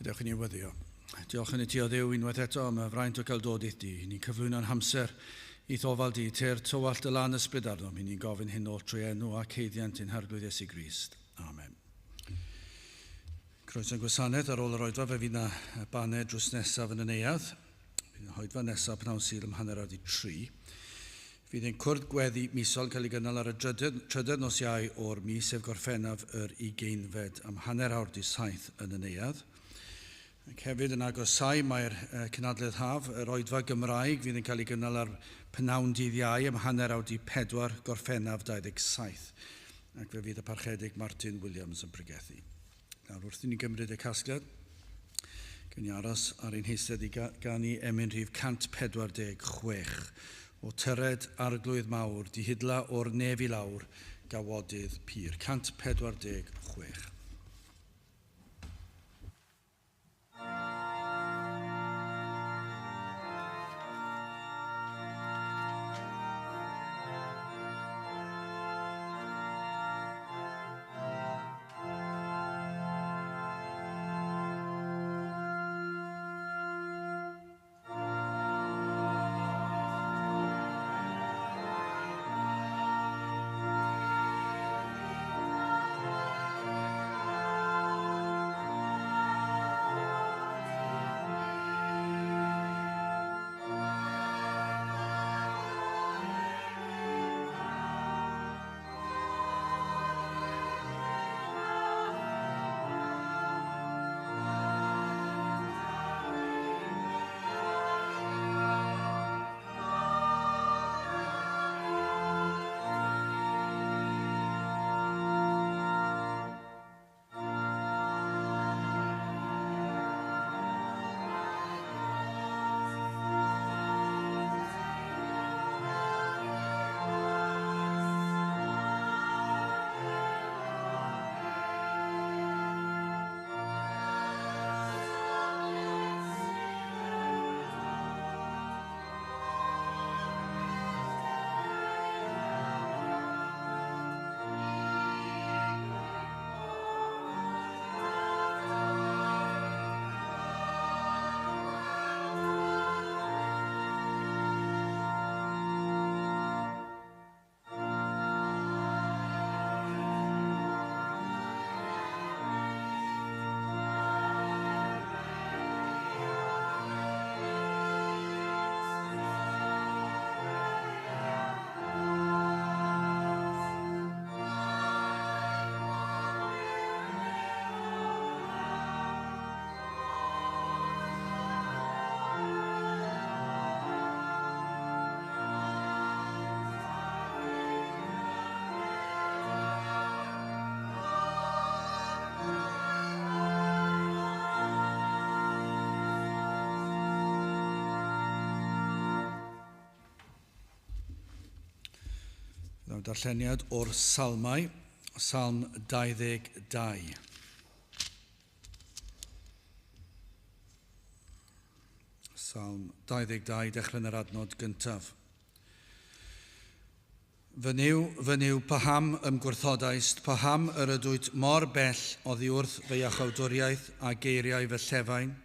Gadewch i ni weddio. Diolch yn i ti o Dduw unwaith eto am y fraint o gael dod i'th di. Ni'n cyflwyno'n hamser i'th ofal di, tyr tywallt dy lan ysbryd arnom. I ni'n gofyn hyn oll trwy enw ac haeddiant ein Harglwydd Iesu Grist. Amen. Croeso i'n gwasanaeth ar ôl yr oedfa, fe fydd na baned drws nesaf yn y neuadd. Fydd yn hoedfa nesaf pnawn Sul am 3:30. Fydd ein cwrdd gweddi misol yn cael ei gynnal ar y drydedd, trydedd nos Iau o'r mis, sef Gorffennaf yr ugeinfed, am 6:30 yn y neuadd. Ac hefyd yn agosau mae'r cynhadledd haf, yr oedfa Gymraeg, fydd yn cael ei gynnal ar pnawn dydd Iau am 3:30 Gorffennaf 27. Ac fe fydd y Parchedig Martin Williams yn pregethu. Nawr, wrth i ni gymryd y casgliad, gawn ni aros ar ein heistedd i ganu emyn rhif 146 o Tyred Arglwydd Mawr, dihidla o'r nef i lawr, gawodydd pur. 146. Mewn darlleniad o'r Salmau, Salm 22. Salm 22, dechrau yn yr adnod gyntaf. Fy Nuw, fy Nuw, paham ym gwrthodaist, paham yr ydwyt mor bell oddi wrth fy iachawdwriaeth a geiriau fy llefain?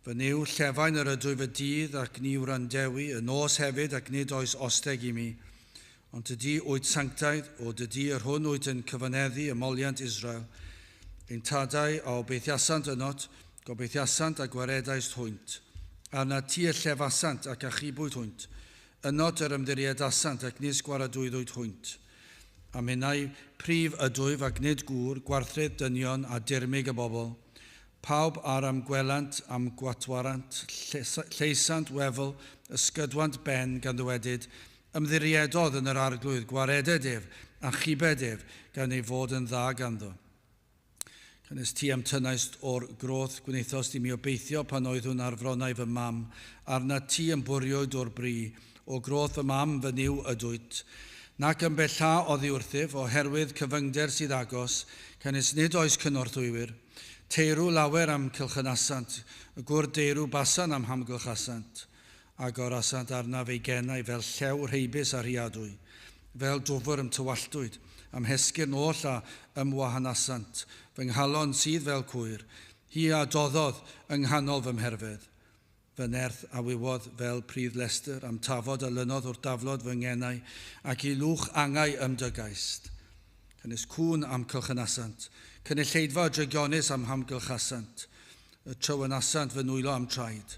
Fy Nuw, llefain yr ydwy fy dydd ac ni wrandewi, y nos hefyd ac nid oes osteg i mi. Ond tydi wyt sanctaidd, o dydi yr hwn wyt yn cyfaneddu ymoliant Israel. Ein tadau a obeithiasant ynot, gobeithiasant a gwaredaist hwynt. Arnat ti y llefasant ac achubwyd hwynt. Ynot yr ymddiriedasant ac nis gwaradwyddwyd hwynt. A minnau prif ydwyf ac nid gŵr, gwarthrudd dynion a dirmyg y bobl. Pawb ar am gwelant am gwatwarant, lleisant wefl, ysgydwant ben, gan ddywedyd, Ymddiriedodd yn yr Arglwydd, gwareded ef, achubed ef, gan ei fod yn dda ganddo. Canys ti a'm tynnaist o'r groth, gwnaethost i mi obeithio pan oeddwn ar fronnau fy mam, arnat ti a'm bwriwyd o'r bri, o groth fy mam fy Nuw ydwyt. Nac ymbellha oddi wrthyf, oherwydd cyfyngder sydd agos, canys nid oes cynorthwywyr. Teirw lawer a'm cylchynasant, y gwr deirw Basan a'm hamgylchasant. Agorasant arnaf eu genau fel llew rheibus a rhiadwy, fel dwfr ym tywalltwyd, a'm hesgyrn oll a ymwahanasant, fy nghalon sydd fel cwyr, Hi a doddodd yng nghanol fy mherfedd. Fy nerth a wywodd fel pridd lestr, am tafod a lynodd wrth daflod fy ngenau, ac i lwch angau ymdygaist. Canys cŵn am cylchynasant, cynulleidfa drygionus am hamgylchasant, y trywynasant fy nwylo am traed.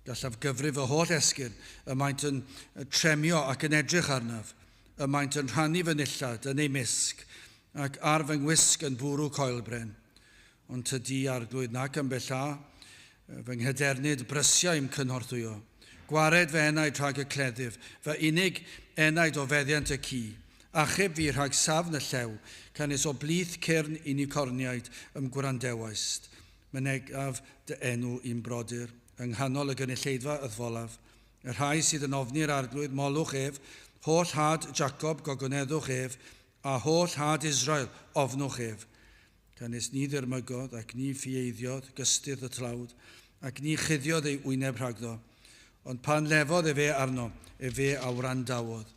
Gallaf gyfrif fy holl esgyrn, y maent yn tremio ac yn edrych arnaf, y maent yn rhannu fy nillad yn eu mysg, ac ar fy ngwisg yn bwrw coelbren. Ond tydi, Arglwydd, nac ymbellha, fy nghadernid brysiau i'm cynorthwyo. Gwared fy enaid rhag y cleddyf, fy unig enaid o feddiant y ci. Achub fi rhag safn y llew, canys o blith cyrn unicorniaid ym gwrandewaist. Mynegaf dy enw i'm brodyr, yng nghanol y gynulleidfa y'th folaf. Y rhai sydd yn ofni'r Arglwydd, molwch ef, holl had Jacob, gogoneddwch ef, a holl had Israel, ofnwch ef. Canys ni ddirmygodd ac ni ffieiddiodd gystudd y tlawd, ac ni chuddiodd ei wyneb rhagddo. Ond pan lefodd efe arno, efe a wrandawodd.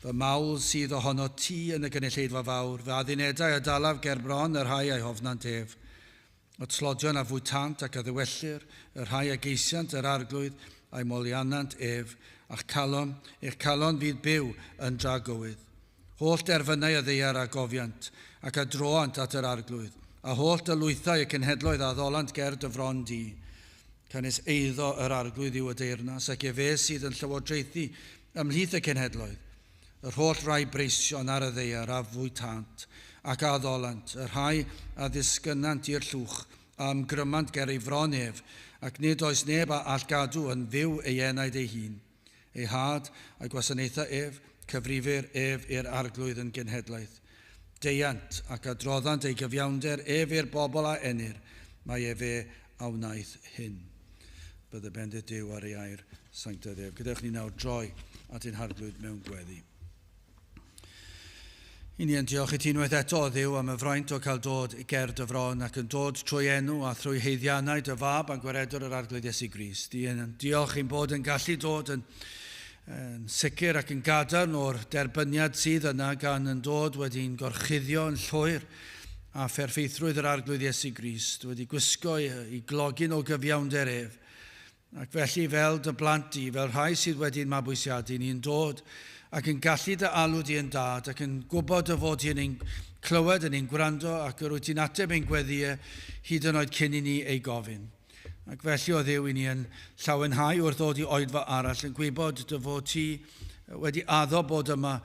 Fy mawl sydd ohono ti yn y gynulleidfa fawr, fy addunedau a dalaf ger bron y rhai a'i hofnant ef. Y tlodion a fwytant ac a ddiwellir, y rhai a geisiant yr Arglwydd a'i moliannant ef, a'ch calon, eich calon fydd byw yn dragywydd. Holl derfynau y ddaear a gofiant, ac a droant at yr Arglwydd, a holl dylwythau y cenhedloedd a ddolant ger dy fron di. Canys eiddo yr Arglwydd yw y deyrnas, ac efe sydd yn llywodraethu ymhlith y cenhedloedd. Yr holl rai breision ar y ddaear a fwytant, ac a ddolant, y rhai a ddisgynnant i'r llwch, a ymgrymant ger ei fron ef, ac nid oes neb a all gadw yn fyw ei enaid ei hun. Ei had a'i gwasanaethau ef, cyfrifir ef i'r Arglwydd yn genhedlaeth. Deuant ac adroddant ei gyfiawnder ef i'r bobl a enir, mae efe a wnaeth hyn. Bydde bendith Duw ar ei air sanctaidd ef. Gadewch ni nawr droi at ein Harglwydd mewn gweddi. I ni yn diolch i ti unwaith eto, o Dduw, am y fraint o cael dod ger dy fron ac yn dod trwy enw a thrwy haeddiannau dy fab a'n gwaredwr yr Arglwydd Iesu Grist. I yn diolch i'n bod yn gallu dod yn, yn sicr ac yn gadarn o'r derbyniad sydd yna gan yn dod wedi'n gorchuddio yn llwyr a pherffeithrwydd yr Arglwydd Iesu Grist, wedi gwisgo i, i glogyn o gyfiawnder ef. Ac felly, fel dy blant di, fel rhai sydd wedi'n mabwysiadu, ni'n dod ac yn gallu dy alw di yn dad ac yn gwybod dy fod ti yn ein clywed, yn ein gwrando ac yr wyt ti'n ateb ein gweddïau hyd yn oed cyn i ni ei gofyn. Ac felly o Dduw i ni yn llawenhau wrth ddod i oedfa arall yn gwybod dy fod ti wedi addo bod yma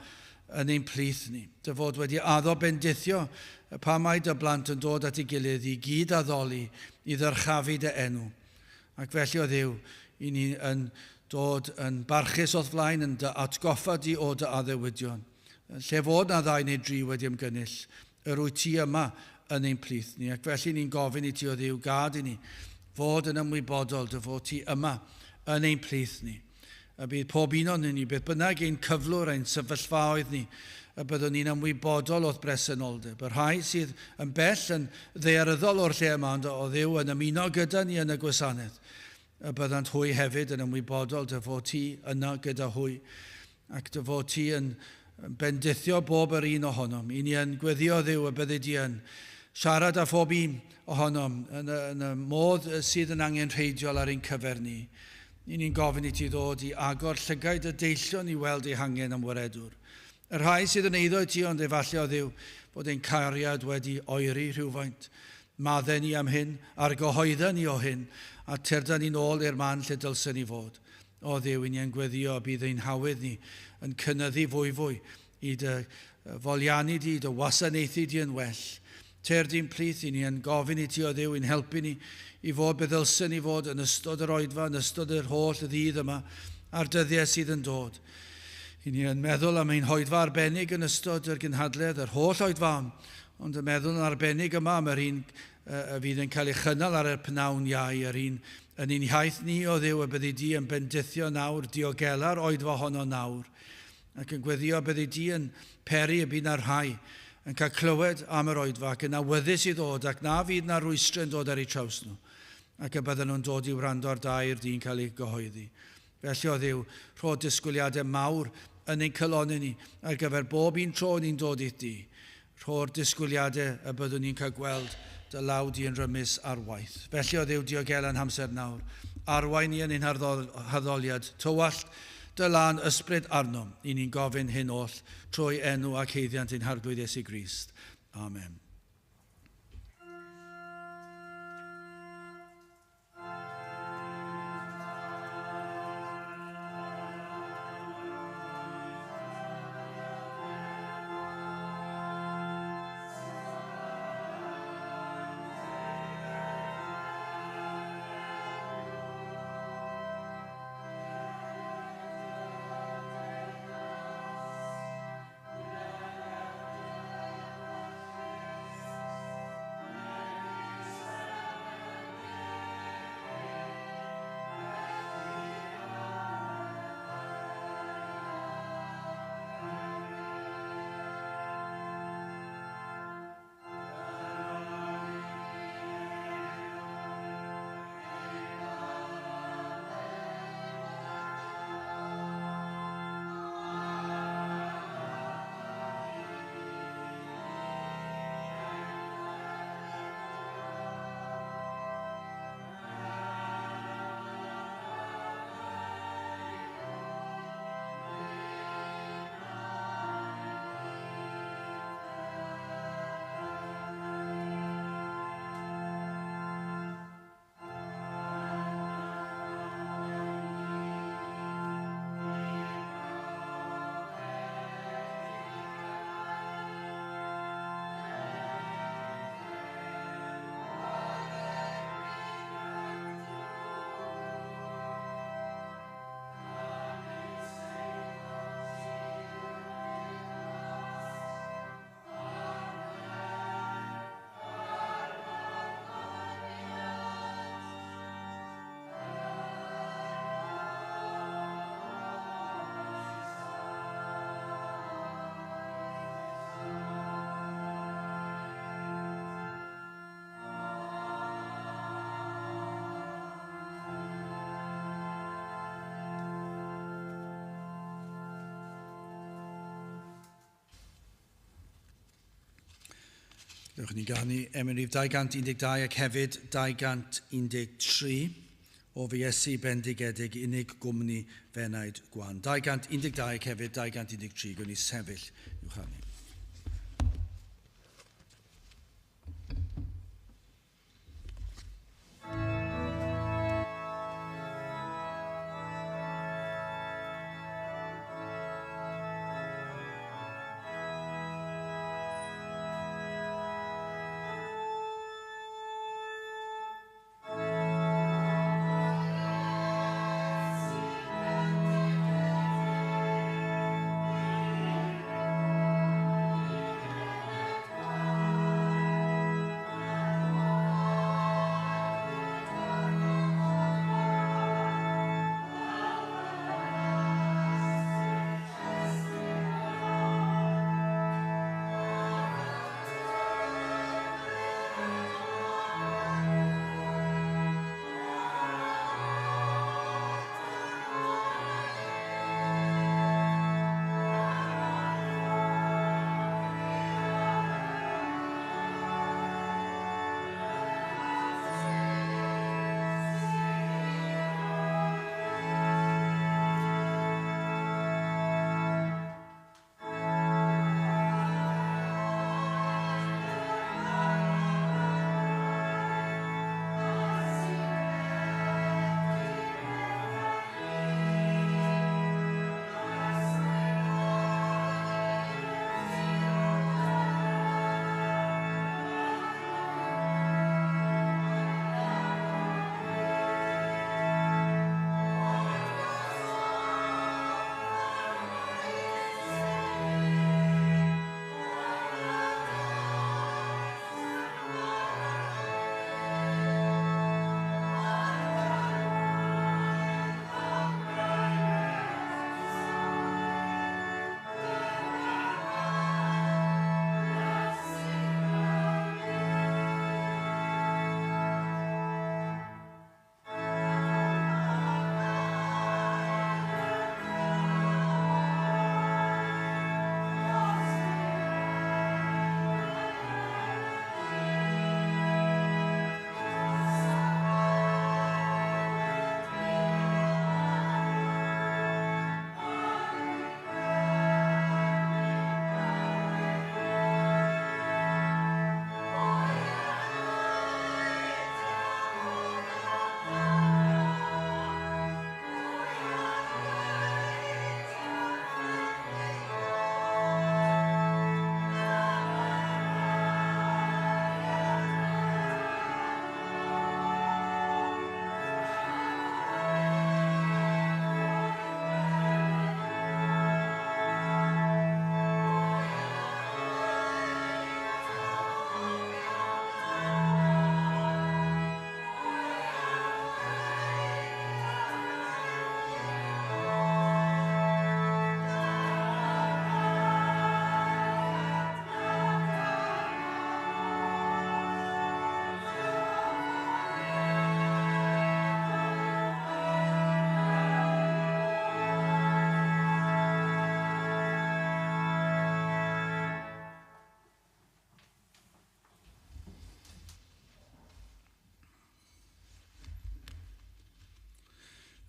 yn ein plith ni. Dy fod wedi addo bendithio pa mae dy blant yn dod at ei gilydd i gyd addoli, i ddyrchafu dy enw. Ac felly, o Dduw, i ni yn dod yn barchus o'th flaen, yn dy atgoffa di o dy addewidion. Lle fod na ddau neu dri wedi ymgynnull, yr wyt ti yma yn ein plith ni. Ac felly ni'n gofyn i ti, o Dduw, gad i ni fod yn ymwybodol dy fod ti yma yn ein plith ni. Y bydd pob un o'n ni, beth bynnag ein cyflwr, ein sefyllfaoedd ni, y byddwn ni'n ymwybodol o'th bresenoldeb. Y rhai sydd yn bell yn ddaearyddol o'r lle yma, ond o Dduw yn ymuno gyda ni yn y gwasanaeth, y byddant hwy hefyd yn ymwybodol dy fod ti yna gyda hwy, ac dy fod ti yn bendithio bob yr un ohonom. I ni yn gweddio Dduw y byddi di yn siarad â phob un ohonom yn y, yn y modd sydd yn angenrheidiol ar ein cyfer ni. I ni'n gofyn i ti ddod i agor llygaid y deillion i weld eu hangen am waredwr. Y rhai sydd yn eiddo i ti, ond efallai o Dduw bod ein cariad wedi oeri rhywfaint. Madde ni am hyn, argyhoedda ni o hyn, a tyrda ni'n ôl i'r man lle dylsen ni fod. O Dduw, i ni yn gweddio bydd ein hawydd ni yn cynyddu fwyfwy i dy foliannu di, dy wasanaethu di yn well. Tyr di'n plith i ni yn gofyn i ti o Dduw i'n helpu ni i fod beth ddylsen ni fod yn ystod yr oedfa, yn ystod yr holl ddydd yma a'r dyddiau sydd yn dod. I ni yn meddwl am ein hoedfa arbennig yn ystod yr gynhadledd, yr holl oedfaon, ond yn meddwl yn arbennig yma am yr un y fydd yn cael ei chynnal ar y pnawn iau, yr un yn ein hiaith ni o Dduw y byddi di yn bendithio nawr, diogela'r oedfa honno nawr, ac yn gweddio byddi di yn peri y bydd na rhai yn cael clywed am yr oedfa ac yn awyddus i ddod ac na fydd na rwystrau yn dod ar eu traws nhw ac y bydden nhw'n dod i wrando ar dair dyn cael ei gyhoeddi. Felly o Dduw, rho disgwyliadau mawr yn ein calonnau ni ar gyfer bob un tro ni'n dod i'th di. Rho'r disgwyliadau y byddwn ni'n cael gweld Dy law di yn rymus ar waith. Felly o Dduw diogela'n hamser nawr. Arwain ni yn ein haddoliad tywallt dy lân ysbryd arnom. I ni'n gofyn hyn oll trwy enw ac haeddiant ein Harglwydd Iesu Grist. Amen. Dewch ni ganu emyn rhif 212 ac hefyd 213 o fy Iesu bendigedig unig gwmni f'enaid gwan. 212 ac hefyd 213, gwn i sefyll i'w chanu.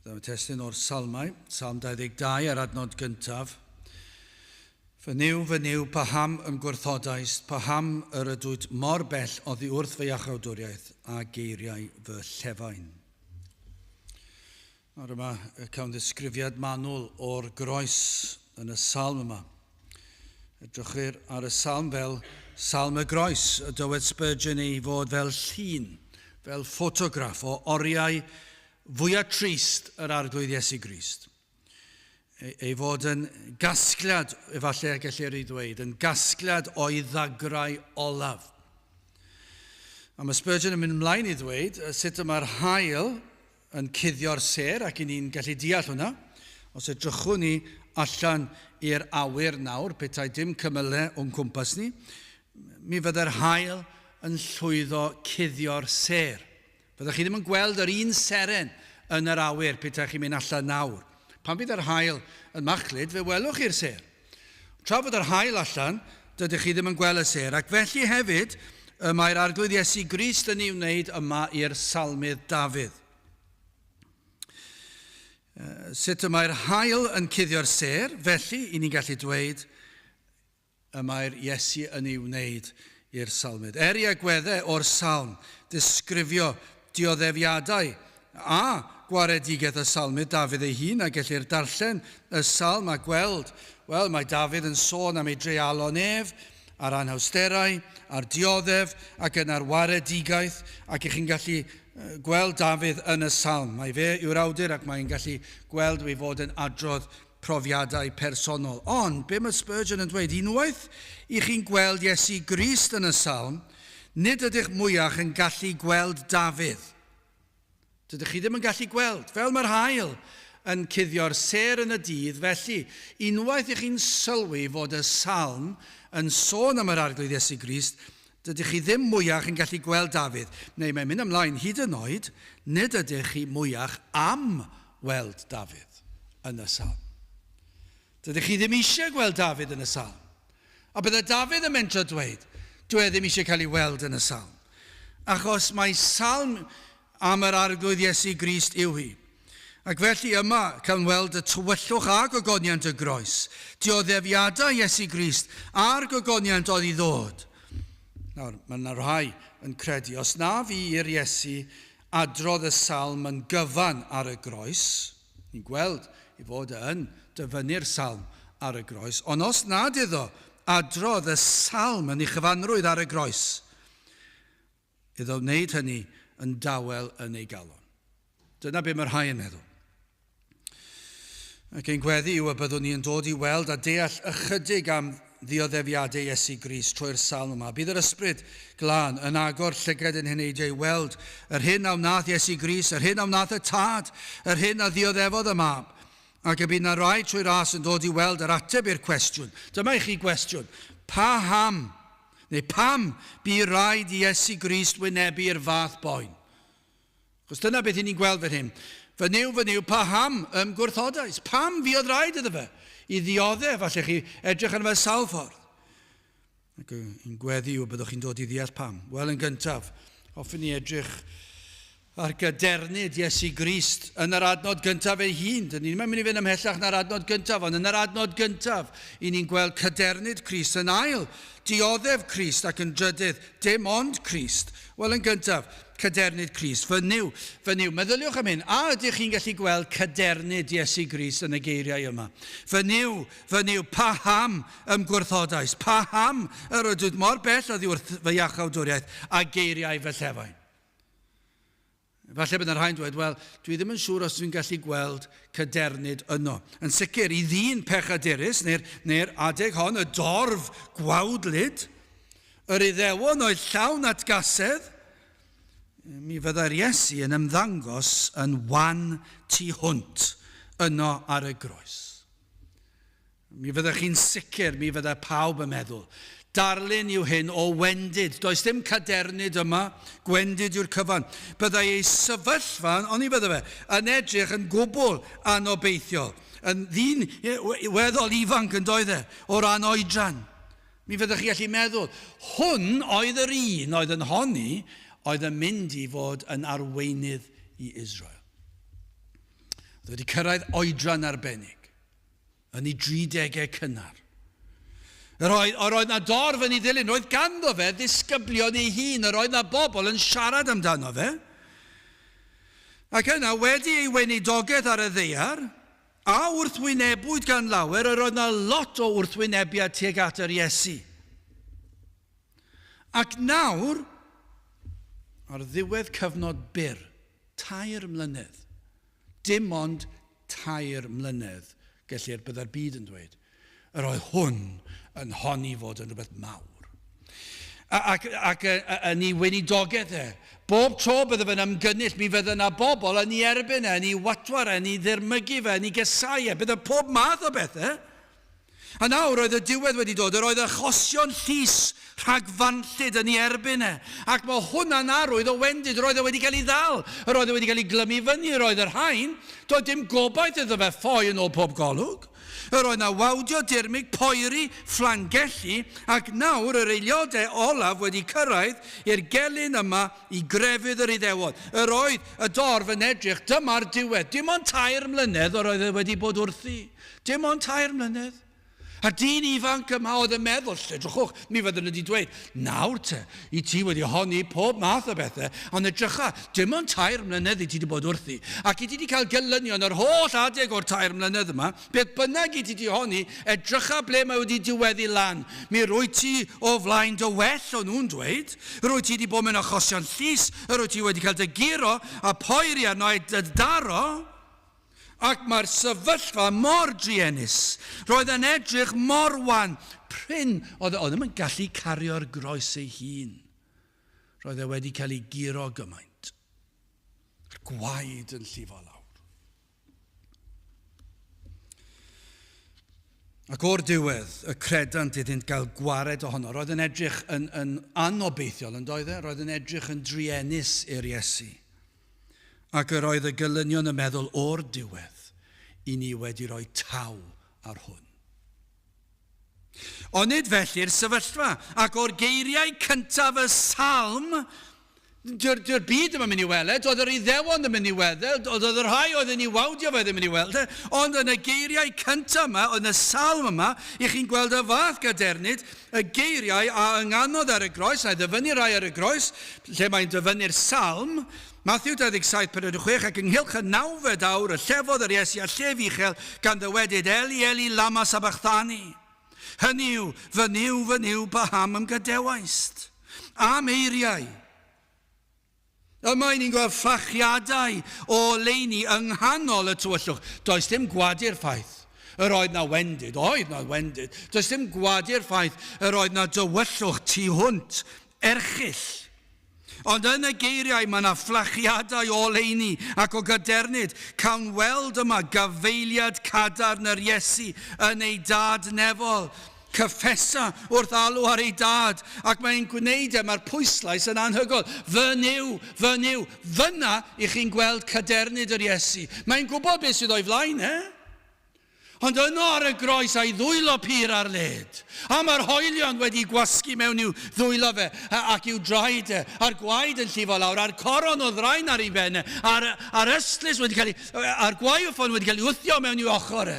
Dyma testun o'r Salmau, Salm 22 a'r adnod gyntaf. Fy Nuw, fy Nuw, paham ym gwrthodaist, paham yr ydwyt mor bell oddi wrth fy iachawdwriaeth a geiriau fy llefain. Nawr yma cawn ddisgrifiad manwl o'r groes yn y salm yma. Edrychir ar y salm fel salm y groes, y dywed Spurgeon ei fod fel llun, fel ffotograff o oriau fwyaf trist yr Arglwydd Iesu Grist. Ei, ei fod yn gasgliad, efallai y gellir ei ddweud, yn gasgliad o'i ddagrau olaf. A mae Spurgeon yn mynd ymlaen i ddweud sut y mae'r hael yn cuddio'r sêr ac i ni'n gallu deall hwnna. Os edrychwn ni allan i'r awyr nawr, petai dim cymylau o'n cwmpas ni, mi fydde'r haul yn llwyddo cuddio'r sêr. Fyddech chi ddim yn gweld yr un seren yn yr awyr petai chi'n mynd allan nawr. Pan fydd yr haul yn machlud, fe welwch chi'r sêr. Tra bod yr haul allan, dydych chi ddim yn gweld y sêr, ac felly hefyd y mae'r Arglwydd Iesu Grist yn ei wneud yma i'r salmydd Dafydd. Sut y mae'r haul yn cuddio'r sêr, felly, i ni'n gallu dweud, y mae'r Iesu yn ei wneud i'r salmydd. Er i agweddau o'r salm disgrifio dioddefiadau a gwaredigaeth y salmydd Dafydd ei hun, a gellir darllen y salm a gweld, wel, mae Dafydd yn sôn am ei dreialon ef, a'r anhawsterau, a'r dioddef, ac yna'r waredigaeth, ac i chi'n gallu gweld Dafydd yn y salm. Mae fe yw'r awdur ac mae'n gallu gweld ei fod yn adrodd profiadau personol. Ond, be mae Spurgeon yn dweud, unwaith i chi'n gweld Iesu Grist yn y salm, nid ydych mwyach yn gallu gweld Dafydd. Dydych chi ddim yn gallu gweld, fel mae'r haul yn cuddio'r sêr yn y dydd, felly, unwaith i chi'n sylwi fod y salm yn sôn am yr Arglwydd Iesu Grist, dydych chi ddim mwyach yn gallu gweld Dafydd. Neu mae'n mynd ymlaen hyd yn oed, nid ydych chi mwyach am weld Dafydd yn y salm. Dydych chi ddim eisiau gweld Dafydd yn y salm. A bydde Dafydd yn mentro dweud, dwi e ddim eisiau cael ei weld yn y salm. Achos mae salm am yr Arglwydd Iesu Grist yw hi. Ac felly yma cawn weld y tywyllwch a gogoniant y groes, dioddefiadau Iesu Grist a'r gogoniant oedd i ddod. Nawr, mae yna rhai yn credu, os na fu i'r Iesu adrodd y salm yn gyfan ar y groes, ni'n gweld ei fod e yn dyfynnu'r salm ar y groes, ond os nad iddo adrodd y salm yn ei chyfanrwydd ar y groes, iddo wneud hynny yn dawel yn ei galon. Dyna be mae rhai yn meddwl. Ac ein gweddi yw y byddwn ni yn dod i weld a deall ychydig am ddioddefiadau Iesu Grist trwy'r salm yma. Bydd yr Ysbryd Glân yn agor llygad ein heneidiau i weld yr hyn a wnaeth Iesu Grist, yr hyn a wnaeth y Tad, yr hyn a ddioddefodd y Mab. Ac y bydd na rai trwy ras yn dod i weld yr ateb i'r cwestiwn. Dyma i chi gwestiwn. Paham, neu pam, bu raid i Iesu Grist wynebu'r fath boen? Chos dyna beth i ni'n gweld fan hyn. Fy Nuw, fy Nuw, paham ym gwrthodais? Pam fuodd raid iddo fe i ddioddef? Allech chi edrych arno fe sawl ffordd. Ac yn gweddi yw byddwch chi'n dod i ddeall pam. Wel, yn gyntaf, hoffwn ni edrych ar gadernid Iesu Grist yn yr adnod gyntaf ei hun. Dyn ni ddim yn mynd i fynd ymhellach na'r adnod gyntaf, ond yn yr adnod gyntaf, i ni'n gweld cadernid Crist yn ail, dioddef Crist ac yn drydydd, dim ond Crist. Wel, yn gyntaf, Cadernid Crist. Fy Nuw, fy Nuw. Meddyliwch am hyn. A ydych chi'n gallu gweld cadernid Iesu Grist yn y geiriau yma? Fy Nuw, fy Nuw, paham ym gwrthodais? Paham yr ydwyt mor bell oddi wrth fy iachawdwriaeth a geiriau fy llefain? Falle bydd yna rhai'n dweud, wel, dwi ddim yn siŵr os dwi'n gallu gweld cadernid yno. Yn sicr, i ddyn pechadurus, neu'r neu adeg hon, y dorf gwawdlyd, Yr Iddewon oedd llawn atgasedd, mi fyddai'r Iesu yn ymddangos yn wan tu hwnt yno ar y groes. Mi fyddech chi'n sicr, mi fyddai pawb yn meddwl, darlun yw hyn o wendid. Does dim cadernid yma, gwendid yw'r cyfan. Byddai ei sefyllfa, oni fydde fe, yn edrych yn gwbl anobeithiol. Yn ddyn weddol ifanc yn doedd e, o ran oedran. Mi fyddech chi gallu meddwl, hwn oedd yr un oedd yn honni oedd yn mynd i fod yn arweinydd i Israel. Oedd wedi cyrraedd oedran arbennig, yn ei dridegau cynnar. Yr oedd, yr oedd na dorf yn ei ddilyn, roedd ganddo fe ddisgyblion ei hun, yr oedd na bobl yn siarad amdano fe. Ac yna, wedi ei weinidogaeth ar y ddaear, a wrthwynebwyd gan lawer, yr oedd na lot o wrthwynebiad tuag at yr Iesu. Ac nawr, ar ddiwedd cyfnod byr, 3 mlynedd, dim ond 3 mlynedd, gellir byddai'r byd yn dweud, yr oedd hwn yn honni fod yn rhywbeth mawr. Ac, ac yn ei weinidogaeth e, bob tro bydde fe'n ymgynnull, mi fydde yna bobl yn ei erbyn e, yn ei watwar e, yn ei ddirmygu fe, yn ei gesau e, bydde pob math o bethau. A nawr oedd y diwedd wedi dod, yr oedd achosion llys rhagfarnllyd yn ei erbyn e. Ac mae hwnna'n arwydd o wendid, yr oedd e wedi cael ei ddal, yr oedd e wedi cael ei glymu fyny, yr oedd yr haen, doedd dim gobaith iddo fe ffoi yn ôl pob golwg. Yr oedd 'na wawdio dirmyg, poeri, fflangellu, ac nawr yr eiliadau olaf wedi cyrraedd i'r gelyn yma i grefydd yr Iddewon. Yr oedd y dorf yn edrych, dyma'r diwedd. Dim ond 3 mlynedd yr oedd e wedi bod wrthi. Dim ond 3 mlynedd. A'r dyn ifanc yma oedd yn meddwl, lle drychwch, mi fyddwn wedi dweud, nawr te, i ti wedi honni pob math o bethau, ond edrycha, dim ond 3 mlynedd i ti wedi bod wrthi, ac i ti wedi cael gelynion yr holl adeg o'r 3 mlynedd yma, beth bynnag i ti wedi honni, edrycha ble mae wedi diweddu lan. Mi rwyt ti o flaen dy well, o'n nhw'n dweud. Rwyt ti wedi bod mewn achosion llys, yr wyt ti wedi cael dy guro a poeri arno a'i dy daro. Ac mae'r sefyllfa mor druenus. Roedd yn edrych mor wan. Prin oedd e, oedd ddim yn gallu cario'r groes ei hun. Roedd e wedi cael ei guro gymaint. A'r gwaed yn llifo lawr. Ac o'r diwedd, y credant iddynt gael gwared ohono. Roedd yn edrych yn, yn anobeithiol, yn doedd e? Roedd yn edrych yn druenus i'r Iesu. Ac yr oedd y gelynion yn meddwl o'r diwedd, i ni wedi rhoi taw ar hwn. Onid felly'r sefyllfa, ac o'r geiriau cyntaf y salm, dyw'r dyw byd ddim yn mynd i weled, doedd yr Iddewon ddim yn mynd i weddel, doedd y rhai oedd yn ei wawdio fe ddim yn ei weld e, ond yn y geiriau cyntaf yma, yn y salm yma, i chi'n gweld y fath gadernid, y geiriau a ynganodd ar y groes, a'i ddyfynnu rai ar y groes, lle mae'n dyfynnu'r salm, Mathew 27, 46, ac ynghylch y nawfed awr y llefodd yr Iesu â llef uchel, gan ddywedyd, Eli, Eli, lama sabachthani? Hynny yw, fy Nuw, fy Nuw, paham ym gadewaist? Am eiriau. Yma i ni'n gweld fflachiadau o oleuni yng nghanol y tywyllwch. Does dim gwadu'r ffaith yr oedd na wendid, oedd na wendid. Does dim gwadu'r ffaith yr oedd na dywyllwch tu hwnt, erchyll. Ond yn y geiriau mae yna fflachiadau o oleuni ac o gadernid. Cawn weld yma gafaeliad cadarn yr Iesu yn ei dad nefol. Cyffesa wrth alw ar ei dad, ac mae'n gwneud e, mae'r pwyslais yn anhygoel. Fy Nuw, fy Nuw. Fyna i chi'n gweld cadernid yr Iesu. Mae'n gwybod beth sydd o'i flaen e. Ond yno ar y groes a'i ddwylo pur ar led, a mae'r hoelion wedi gwasgu mewn i'w ddwylo fe ac i'w draed e, a'r gwaed yn llifo lawr, a'r coron o ddraen ar ei ben e, a'r, a'r ystlys wedi cael ei, a'r gwaywffon wedi cael ei wthio mewn i'w ochr e.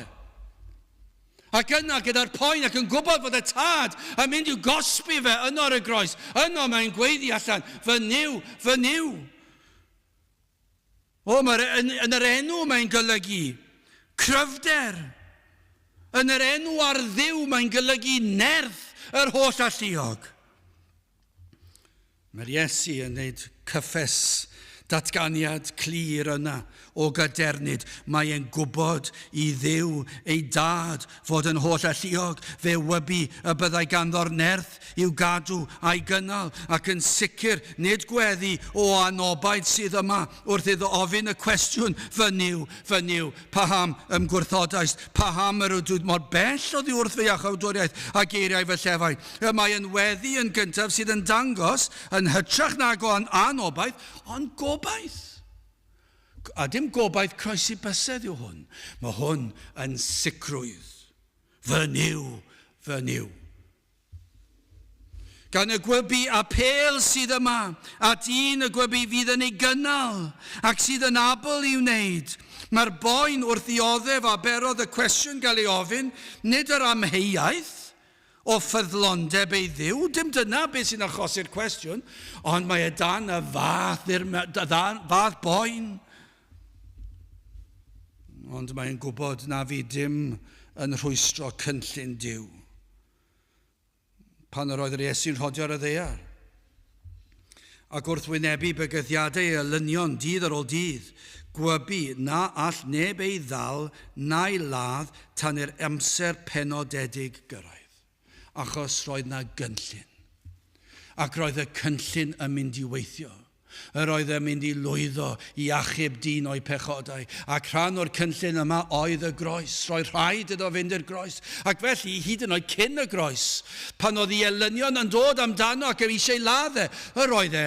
Ac yna, gyda'r poen ac yn gwybod fod y tad yn mynd i'w gosbi fe yno ar y groes, yno mae'n gweiddi allan, fy Nuw, fy Nuw. O, mae'r, yn, yn yr enw mae'n golygu cryfder. Yn yr enw ar Dduw mae'n golygu nerth yr holl alluog. Mae'r Iesu yn gwneud cyffes datganiad clir yna o gadernid. Mae e'n gwybod i Dduw ei dad fod yn holl alluog, fe wybu y byddai ganddo'r nerth i'w gadw a'i gynnal, ac yn sicr nid gweddi o anobaith sydd yma wrth iddo ofyn y cwestiwn, Fy Nuw, fy Nuw, paham y'm gwrthodaist? Paham yr ydwyt mor bell oddi wrth fy iachawdwriaeth a geiriau fy llefain? Y mae yn weddi yn gyntaf sydd yn dangos, yn hytrach nag o anobaith, ond gobaith. A dim gobaith croesi bysedd yw hwn. Mae hwn yn sicrwydd. Fy Nuw, fy Nuw. Gan y gwybu apêl sydd yma at un y gwybu fydd yn ei gynnal ac sydd yn abl i'w wneud. Mae'r boen wrth ddioddef a berodd y cwestiwn gael ei ofyn, nid yr amheuaeth o ffyddlondeb ei Dduw, dim dyna beth sy'n achosi'r cwestiwn, ond mae e dan y fath, fath boen. Ond mae'n gwybod na fu dim yn rhwystro cynllun Duw. Pan yr oedd yr Iesu'n rhodio ar y ddaear, ac wrth wynebu bygythiadau ei elynion dydd ar ôl dydd, gwybu na all neb ei ddal na'i ladd tan i'r amser penodedig gyrraedd, achos roedd 'na gynllun, ac roedd y cynllun yn mynd i weithio. Yr oedd yn mynd i lwyddo i achub dyn o'i pechodau, ac rhan o'r cynllun yma oedd y groes. Roedd rhaid iddo fynd i'r groes. Ac felly, hyd yn oed cyn y groes, pan oedd ei elynion yn dod amdano ac yn eisiau ladd e, yr oedd e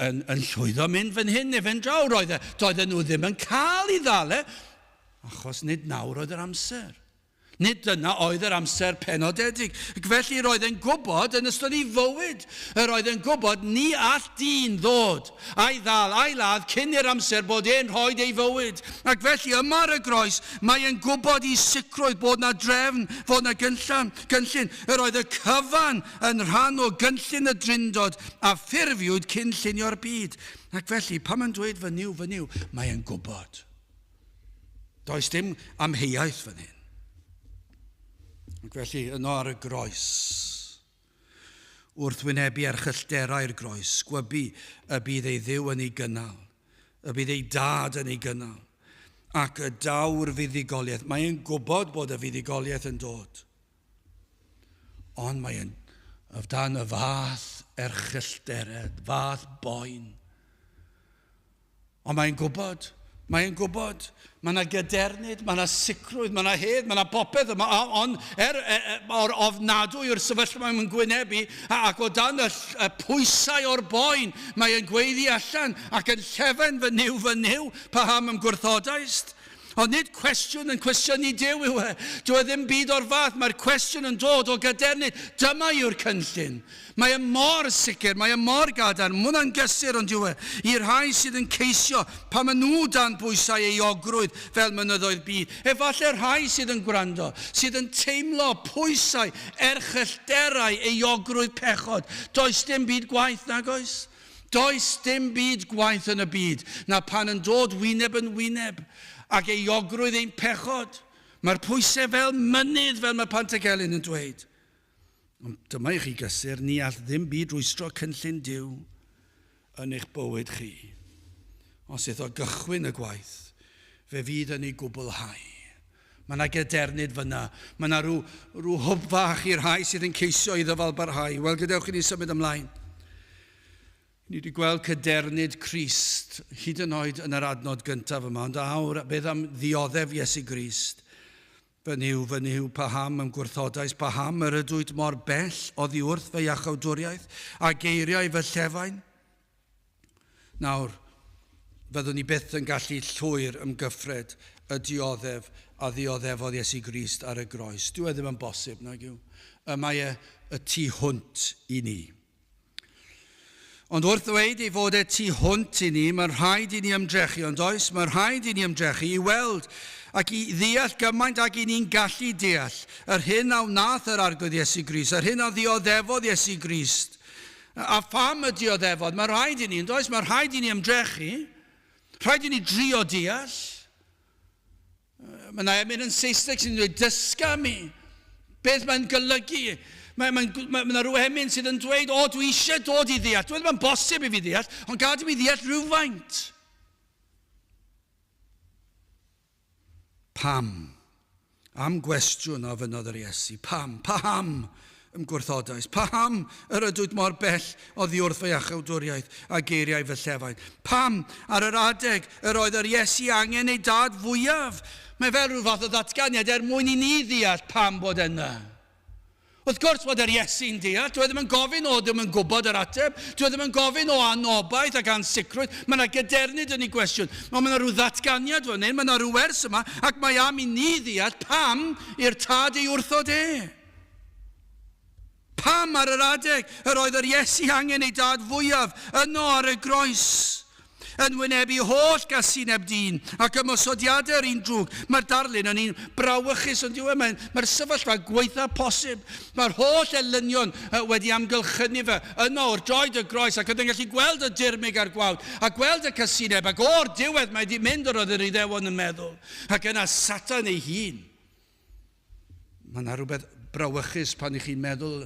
yn, yn llwyddo mynd fan hyn neu fan draw. Roedd e, doedden nhw ddim yn cael ei ddal e, achos nid nawr oedd yr amser. Nid dyna oedd yr amser penodedig. Ac felly roedd e'n gwybod yn ystod ei fywyd, yr oedd e'n gwybod ni all dyn ddod a'i ddal a'i ladd cyn i'r amser bod e'n rhoi ei fywyd. Ac felly yma ar y groes, mae e'n gwybod i sicrwydd bod na drefn, fod na gynllan, gynllun. Yr oedd y cyfan yn rhan o gynllun y Drindod a ffurfiwyd cyn llunio'r byd. Ac felly, pan mae'n dweud fy Nuw, fy Nuw, mae e'n gwybod. Does dim amheuaeth fan hyn. Ac felly, yno ar y groes, wrth wynebu erchyllterau'r groes, gwybu y bydd ei Dduw yn ei gynnal, y bydd ei dad yn ei gynnal, ac y daw'r fuddugoliaeth. Mae e'n gwybod bod y fuddugoliaeth yn dod. Ond mae e'n dan y fath erchyllterau, fath boen. Ond mae'n gwybod, mae'n gwybod, mae yna gadernid, mae yna sicrwydd, mae yna hedd, mae yna bopeth yma, ond er, er, er, o'r ofnadwy o'r sefyllfa mae'n gwynebu, ac o dan y, y pwysau o'r boen, mae'n gweiddi allan ac yn llefen fy Nuw, fy Nuw, paham ym gwrthodaist? Ond nid cwestiwn yn cwestiynu Duw yw e. Dyw e ddim byd o'r fath. Mae'r cwestiwn yn dod o gadernid. Dyma yw'r cynllun. Mae e mor sicr, mae e mor gadarn. Mae hwnna'n gysur ond yw e? I'r rhai sydd yn ceisio, pan maen nhw dan bwysau euogrwydd fel mynyddoedd byd. Efallai'r rhai sydd yn gwrando, sydd yn teimlo pwysau, erchyllterau, euogrwydd pechod. Does dim byd gwaeth, nag oes? Does dim byd gwaeth yn y byd na phan yn dod wyneb yn wyneb ag euogrwydd ein pechod. Mae'r pwysau fel mynydd, fel mae Pantycelyn yn dweud. Ond dyma i chi gysur, ni all ddim byd rwystro cynllun Duw yn eich bywyd chi. Os iddo gychwyn y gwaith, fe fydd yn ei gwblhau. Mae yna gadernid fyna. Mae yna rhyw, rhyw hwb fach i'r rhai sydd yn ceisio i ddyfalbarhau. Wel, gadewch i ni symud ymlaen. Ni wedi gweld cadernid Crist, hyd yn oed yn yr adnod gyntaf yma, ond awr, beth am ddioddef Iesu Grist? Fy Nuw, fy Nuw, paham ym gwrthodais, paham yr ydwyt mor bell oddi wrth fy iachawdwriaeth, a geiriau fy llefain? Nawr, fyddwn ni byth yn gallu llwyr ymgyffred y dioddef a ddioddefodd Iesu Grist ar y groes. Dyw e ddim yn bosib, nag yw? Y mae e y tu hwnt i ni. Ond wrth ddweud ei fod e tu hwnt i ni, mae'n rhaid i ni ymdrechu, ond oes, mae'n rhaid i ni ymdrechu i weld ac i ddeall gymaint ag i ni'n gallu deall yr hyn a wnaeth yr Arglwydd Iesu Grist, yr hyn a ddioddefodd Iesu Grist, A pham y dioddefodd? Mae rhaid i ni, yn does? Mae rhaid i ni ymdrechu. Rhaid i ni drio deall. Mae yna emyn yn Saesneg sy'n dweud, dysga mi. Beth mae'n golygu? Mae, mae, mae, mae yna rhyw emyn sydd yn dweud, o, dwi eisiau dod i ddeall. Dwi ddim yn bosib i fi ddeall, ond gad i mi ddeall rhywfaint. Pam? Am gwestiwn a ofynnodd yr Iesu. Pam? Paham ym gwrthodais? Paham yr ydwyt mor bell oddi wrth fy iachawdwriaeth a geiriau fy llefain? Pam ar yr adeg yr oedd yr Iesu angen ei dad fwyaf? Mae fel rhyw fath o ddatganiad er mwyn i ni ddeall pam bod yna. Wrth gwrs bod yr Iesu'n deall, dyw e ddim yn gofyn o ddim yn gwybod yr ateb, dyw e ddim yn gofyn o anobaith ac ansicrwydd, mae yna gadernid yn ei gwestiwn. Ond mae yna rhyw ddatganiad fan hyn, mae yna rhyw wers yma, ac mae am i ni ddeall pam i'r tad ei wrthod e. Pam ar yr adeg yr oedd yr Iesu angen ei dad fwyaf yno ar y groes? Yn wynebu holl gasineb dyn ac ymosodiadau'r un drwg. Mae'r darlun yn un brawychus ond yw e? Mae'r mae sefyllfa gwaetha posib. Mae'r holl elynion wedi amgylchynu fe yno wrth droed y groes ac oedd yn gallu gweld y dirmyg a'r gwawd a gweld y casineb ac o'r diwedd mae wedi mynd yr oedd yr Iddewon yn meddwl. Ac yna Satan ei hun. Mae yna rhywbeth brawychus pan ych chi'n meddwl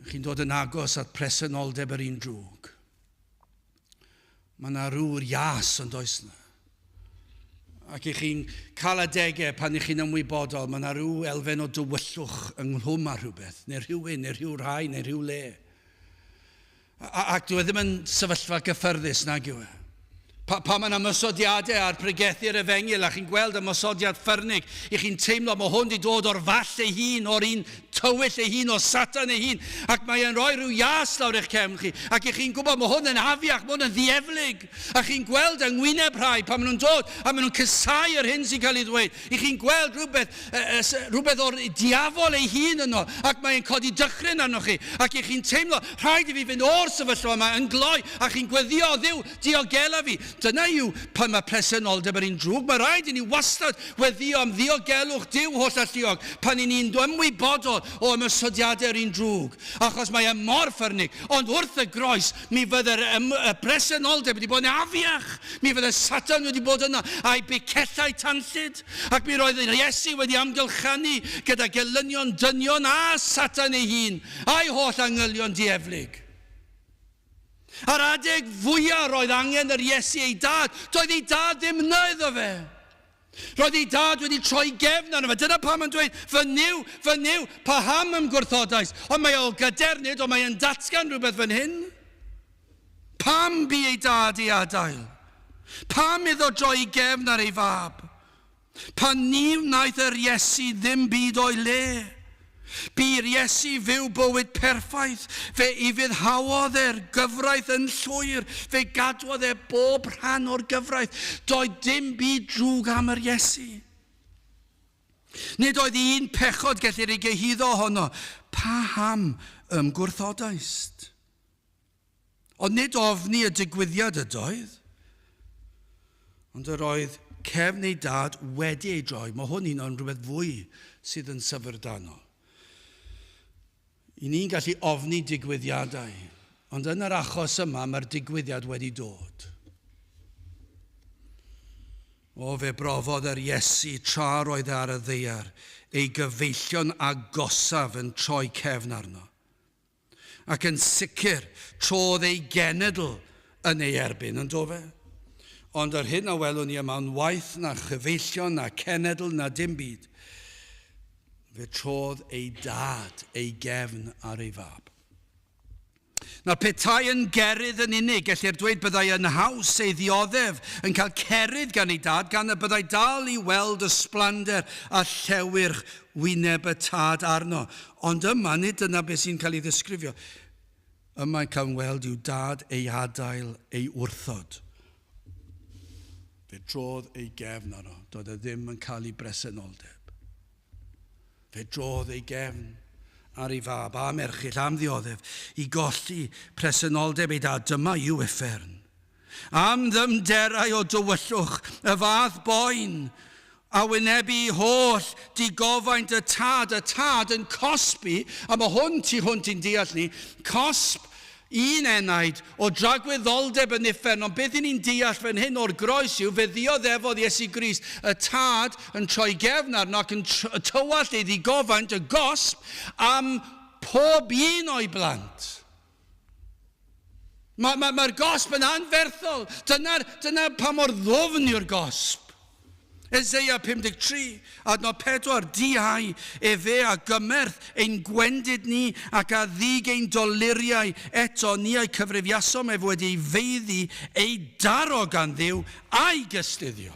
chi'n dod yn agos at presenoldeb yr un drwg. Mae yna rhyw'r ias yn does yna. Ac i chi'n cael adegau pan i chi'n ymwybodol, mae yna rhyw elfen o dywyllwch ynghlwm â rhywbeth, neu rhywun, neu rhyw rhai, neu rhyw le. Ac dwi e ddim yn sefyllfa gyffyrddus nag yw e. Pa, pa mae'n ymosodiadau ar pregethu'r efengyl a chi'n gweld ymosodiad ffyrnig, i chi'n teimlo mae hwn wedi dod o'r fall ei hun, o'r un tywyll ei hun, o Satan ei hun, ac mae e'n rhoi rhyw ias lawr eich cefn chi, ac i chi'n gwybod mae hwn yn afiach, mae hwn yn ddieflig, a chi'n gweld yng ngwyneb rhai pan maen nhw'n dod, a maen nhw'n cysau yr hyn sy'n cael ei ddweud, I chi'n gweld rhywbeth, rhywbeth o'r diafol ei hun yno, ac mae'n codi dychryn arnoch chi, ac i chi'n teimlo, rhaid i fi fynd o'r sefyllfa yma yn gloi, a chi'n gweddio, o Dduw, diogela fi. Dyna yw pan mae presenoldeb yr un drwg. Mae rhaid i ni wastad weddio am ddiogelwch Duw hollalluog pan i ni'n ymwybodol o ymosodiadau'r un drwg, achos mae e mor ffyrnig. Ond wrth y groes, mi fydde'r y presenoldeb wedi bod yn afiach. Mi fydde Satan wedi bod yno a'i bicellau tanllyd. Ac mi roedd yr Iesu wedi amgylchanu gyda gelynion dynion a Satan ei hun, a'i holl angylion dieflig. Ar adeg fwyaf roedd angen yr Iesu ei dad, doedd ei dad ddim yno iddo fe. Roedd ei dad wedi troi gefn arno fe. Dyna pam mae'n dweud, fy Nuw, fy Nuw, paham ym gwrthodais? Ond mae o gadernid, ond mae e'n datgan rhywbeth fan hyn. Pam bu ei dad ei adael? Pam iddo droi gefn ar ei fab? Pan ni wnaeth yr Iesu ddim byd o'i le? Bu'r Iesu fyw bywyd perffaith, fe ufuddhaodd e'r gyfraith yn llwyr, fe gadwodd e bob rhan o'r gyfraith. Doedd dim byd drwg am yr Iesu. Nid oedd un pechod gellir ei gyhuddo ohono. Paham ym gwrthodaist? Ond nid ofni y digwyddiad ydoedd, ond yr oedd cefn ei dad wedi ei droi. Mae hwn un o'n rhywbeth fwy sydd yn syfrdanol. I ni'n gallu ofni digwyddiadau, ond yn yr achos yma mae'r digwyddiad wedi dod. O, fe brofodd yr Iesu tra roedd e ar y ddaear, ei gyfeillion agosaf yn troi cefn arno. Ac yn sicr, trodd ei genedl yn ei erbyn, yn do fe? Ond yr hyn a welwn ni yma yn waeth na chyfeillion, na cenedl, na dim byd. Fe trodd ei dad ei gefn ar ei fab. Nawr, petai yn gerydd yn unig, gellir dweud byddai yn haws ei ddioddef yn cael cerydd gan ei dad, gan y byddai dal i weld ysblander a llewyrch wyneb y tad arno. Ond yma, nid dyna beth sy'n cael ei ddisgrifio. Yma cawn weld i'w dad ei adael ei wrthod. Fe drodd ei gefn arno. Doedd e ddim yn cael ei bresenoldeb. Fe drodd ei gefn ar ei fab am erchyll, am ddioddef, i golli presenoldeb ei dad. Dyma yw uffern. Am ddyfnderau o dywyllwch, y fath boen, a wynebu holl digofaint y tad, y tad yn cosbi, a mae hwn tu hwnt i'n deall ni, cosb un enaid o dragwyddoldeb yn uffern, ond beth i ni'n deall fan hyn o'r groes yw, fe ddioddefodd Iesu Grist y tad yn troi gefn arno ac yn tywallt ei ddigofaint, y gosb, am pob un o'i blant. Mae'r mae, mae gosb yn anferthol. Dyna, dyna pa mor ddwfn yw'r gosb. Eseia 53, adnod 4, Diau efe a gymerth ein gwendid ni ac a ddig ein doluriau eto ni a'i cyfrifiasom ef wedi ei feiddi, ei daro gan Dduw a'i gystuddio.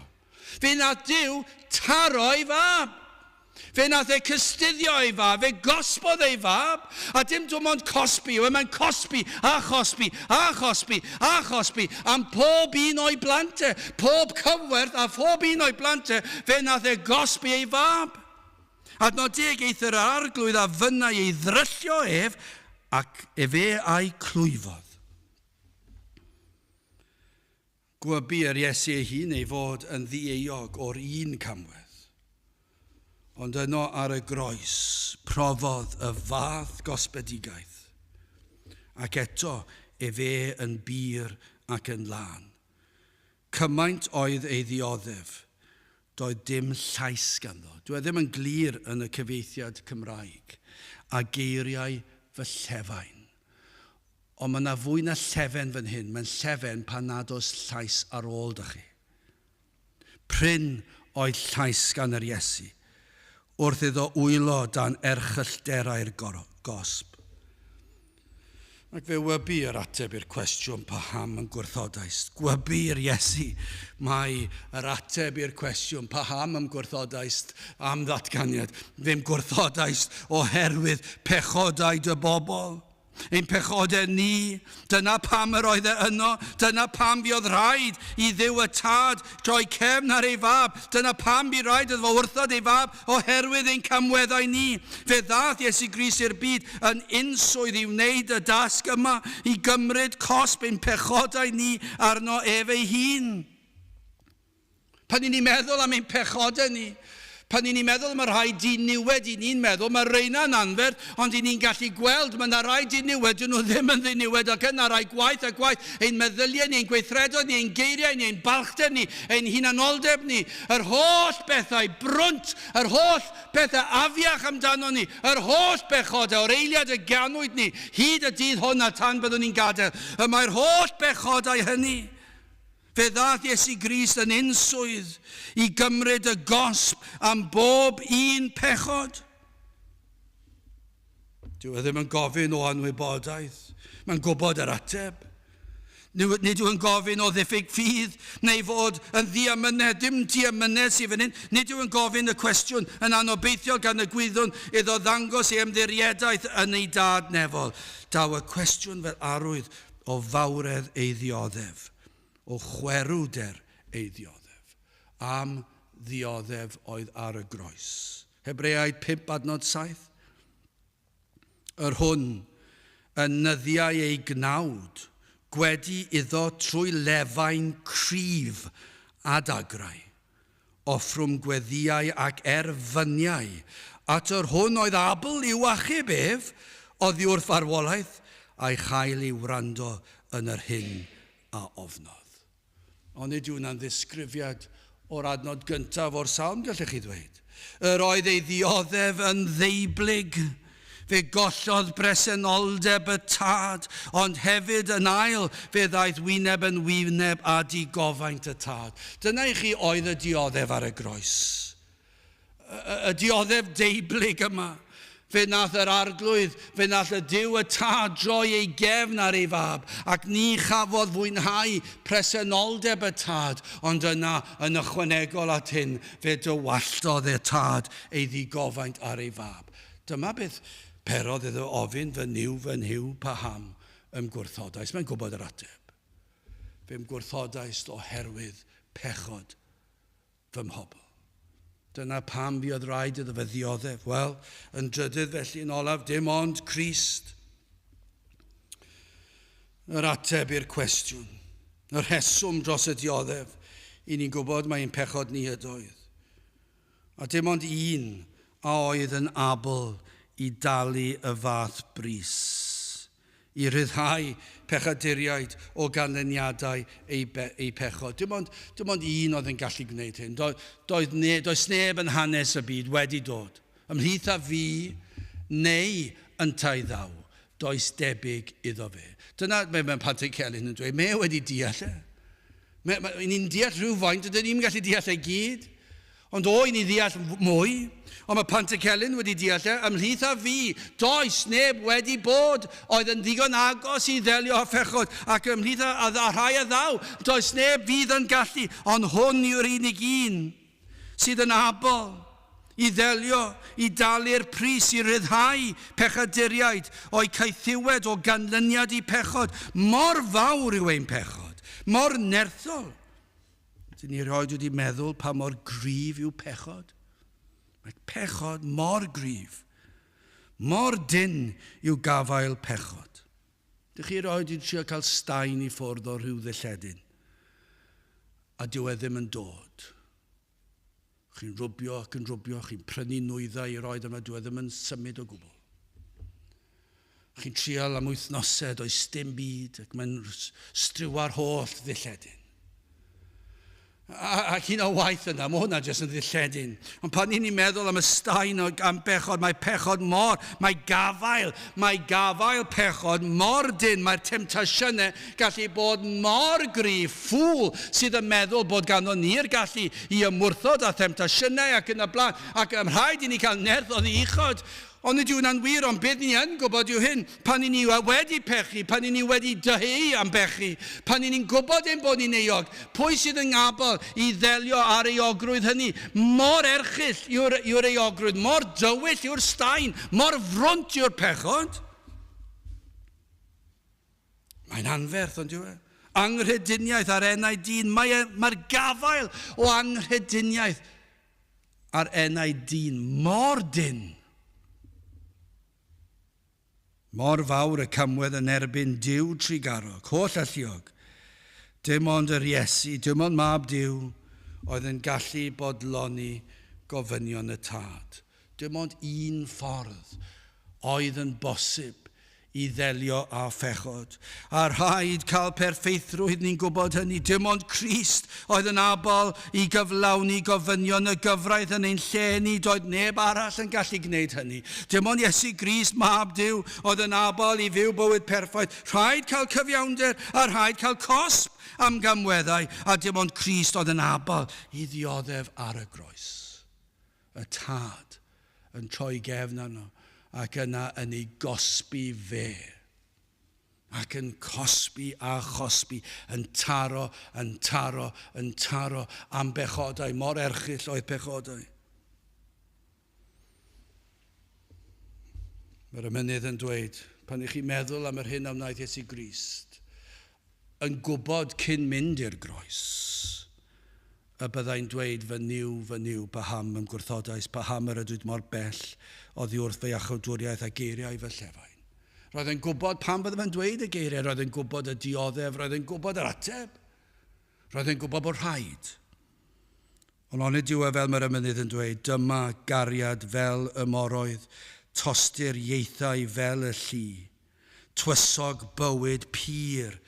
Fe wnaeth Duw taro ei fab. Fe wnaeth e cystuddio ei fab, fe gosbodd ei fab, a dim dim ond cosbi yw e, mae'n cosbi a chosbi a chosbi a chosbi am pob un o'i blant e, pob cyfwerth a phob un o'i blant e, fe wnaeth e gosbi ei fab. Adnod deg, eithr yr arglwydd a fynnai ei ddryllio ef, ac efe a'i clwyfodd. Gwybu yr Iesu ei hun ei fod yn ddieuog o'r un camwedd. Ond yno ar y groes profodd y fath gosbedigaeth. Ac eto efe yn bur ac yn lân. Cymaint oedd ei ddioddef, doedd dim llais ganddo. Dyw e ddim yn glir yn y cyfieithiad Cymraeg, a geiriau fy llefain. Ond mae yna fwy na llefen fan hyn, mae'n llefen pan nad oes llais ar ôl 'da chi. Prin oedd llais gan yr Iesu wrth iddo wylo dan erchyllterau'r gosb. Ac fe wybu yr ateb i'r cwestiwn paham yn gwrthodaist. Gwybu i'r Iesu mai yr ateb i'r cwestiwn paham ym gwrthodaist am ddatganiad. Fe'm gwrthodaist oherwydd pechodau dy bobl. Ein pechodau ni. Dyna pam yr oedd e yno. Dyna pam fuodd rhaid i Dduw y Tad droi cefn ar ei fab. Dyna pam bu raid iddo fo wrthod ei fab oherwydd ein camweddau ni. Fe ddaeth Iesu Grist i'r byd yn unswydd i wneud y dasg yma, i gymryd cosb ein pechodau ni arno ef ei hun. Pan 'y ni'n meddwl am ein pechodau ni, pan 'y ni'n meddwl am y rhai diniwed, 'y ni'n meddwl, mae reina'n anferth, ond 'y ni'n gallu gweld, mae yna rai diniwed, dyn nhw ddim yn ddiniwed, ac yna rai gwaeth a gwaeth, ein meddyliau ni, ein gweithredoedd ni, ein geiriau ni, ein balchder ni, ein hunanoldeb ni, yr holl bethau brwnt, yr holl bethau afiach amdano ni, yr holl bechodau o'r eiliad y ganwyd ni, hyd y dydd hwn a tan byddwn ni'n gadael, y mae'r holl bechodau hynny. Fe ddaeth Iesu Grist yn unswydd i gymryd y gosb am bob un pechod. Dyw e ddim yn gofyn o anwybodaeth. Mae'n gwybod yr ateb. Nid yw'n gofyn o ddiffyg ffydd neu fod yn ddiamynedd. Dim diamynedd sydd fan hyn. Nid yw'n gofyn y cwestiwn yn anobeithiol gan y gwyddwn iddo ddangos ei ymddiriedaeth yn ei dad nefol. Daw y cwestiwn fel arwydd o fawredd ei ddioddef, o chwerwder ei ddioddef, am ddioddef oedd ar y groes. Hebreaid 5 adnod 7. Yr hwn, yn nyddiau ei gnawd, gwedi iddo trwy lefain cryf a dagrau, offrwm gweddïau ac erfyniau at yr hwn oedd abl i'w achub ef oddiwrth farwolaeth, a'i chael i wrando yn yr hyn a ofnodd. Ond nid yw hwnna'n ddisgrifiad o'r adnod gyntaf o'r salm, gallech chi ddweud. Yr oedd ei ddioddef yn ddeublyg. Fe gollodd bresenoldeb y tad, ond hefyd yn ail, fe ddaeth wyneb yn wyneb â digofaint y tad. Dyna i chi oedd y dioddef ar y groes. Y, y, y dioddef deublyg yma. Fe nath yr arglwydd, fe nath y Duw y tad droi ei gefn ar ei fab, ac ni chafodd fwynhau presenoldeb y tad, ond yna, yn ychwanegol at hyn, fe dywalltodd y tad ei ddigofaint ar ei fab. Dyma beth perodd iddo ofyn, Fy Nuw, fy Nhuw, paham y'm gwrthodais? Mae'n gwybod yr ateb. Fe'm gwrthodaist oherwydd pechod fy mhobl. Dyna pam fuodd rhaid iddo fe ddioddef. Wel, yn drydydd felly, yn olaf, dim ond Crist. Yr ateb i'r cwestiwn, y rheswm dros y dioddef, i ni'n gwybod mai ein pechod ni ydoedd. A dim ond un a oedd yn abl i dalu y fath bris, i ryddhau pechaduriaid o ganlyniadau eu, be, eu pechod. Dim ond, dim ond un oedd yn gallu gwneud hyn. Do, doedd ne, does neb yn hanes y byd wedi dod. Ymhlith a fi neu yntau ddaw, does debyg iddo fe. Dyna mae, mae Pantycelyn yn dweud, mae e wedi deall e. Mae, mae, ni'n deall rhywfaint, ydyn ni'n gallu deall e gyd. Ond o, i ni ddeall mwy. Ond mae Pantycelyn wedi deall e, ymhlith a fi, does neb wedi bod oedd yn ddigon agos i ddelio â phechod, ac ymhlith a, a, a rhai a ddaw, does neb fydd yn gallu, ond hwn yw'r unig un sydd yn abl i ddelio, i dalu'r pris, i ryddhau pechaduriaid o'u caethiwed o ganlyniad i pechod. Mor fawr yw ein pechod, mor nerthol. Dyn ni rioed wedi meddwl pa mor gryf yw pechod. Mae pechod mor gryf, mor dynn yw gafael pechod. Dych chi rioed wedi trio cael staen i ffwrdd o rhyw ddilledyn? a dyw e ddim yn dod. Chi'n rwbio ac yn rwbio, chi'n prynu nwyddau i roed yma, dyw e ddim yn symud o gwbl. Chi'n trial am wythnosau, does dim byd, ac mae'n striwa'r holl ddilledyn. A, ac un o waith yna, mae hwnna jyst yn ddilledyn. Ond pan ni'n meddwl am y staen o, am bechod, mae pechod mor, mae gafael, mae gafael pechod mor dyn, mae'r temtasiynau gallu bod mor gryf, ffŵl sydd yn meddwl bod ganddo ni'r gallu i ymwrthod â themtasiynau ac yn y blaen, ac ym rhaid i ni cael nerth oddi uchod. Ond nid yw hwnna'n wir, ond beth ni yn gwybod yw hyn, pan i ni wedi pechu, pan i ni wedi dyheu am bechu, pan i ni'n gwybod ein bod ni'n euog, pwy sydd yn ngabl i ddelio â'r euogrwydd hynny? Mor erchyll yw'r, yw'r euogrwydd, mor dywyll yw'r staen, mor frwnt yw'r pechod. Mae'n anferth, ond yw e? Anghrediniaeth ar enau dyn. Mae e, mae'r gafael o anghrediniaeth ar enau dyn mor dyn. Mor fawr y camwedd yn erbyn Duw trugarog, holl alluog. Dim ond yr Iesu, dim ond mab Duw, oedd yn gallu bodloni gofynion y Tad. Dim ond un ffordd oedd yn bosib i ddelio â phechod. A rhaid cael perffeithrwydd, ni'n gwybod hynny. Dim ond Crist oedd yn abl i gyflawni gofynion y gyfraith yn ein lle ni. Doedd neb arall yn gallu gwneud hynny. Dim ond Iesu Grist, Mab Duw, oedd yn abl i fyw bywyd perffaith. Rhaid cael cyfiawnder a rhaid cael cosb am gamweddau, a dim ond Crist oedd yn abl i ddioddef ar y groes. Y tad yn troi gefn arno ac yna yn ei gosbi fe. Ac yn cosbi a chosbi, yn taro, yn taro, yn taro am bechodau, mor erchyll oedd pechodau. Mae'r emynydd yn dweud, pan ych chi'n meddwl am yr hyn a wnaeth Iesu Grist, yn gwybod cyn mynd i'r groes, y byddai'n dweud, Fy Nuw, fy Nuw, paham y'm gwrthodais, paham yr ydwyt mor bell oddi wrth fy iachawdwriaeth a geiriau fy llefain? Roedd e'n gwybod pam bydde fe'n dweud y geiriau, roedd e'n gwybod y dioddef, roedd e'n gwybod yr ateb. Roedd e'n gwybod bod rhaid. Ond onid yw e fel mae'r emynydd yn dweud, dyma gariad fel y moroedd, tostur ieithau fel y lli. Twysog bywyd pur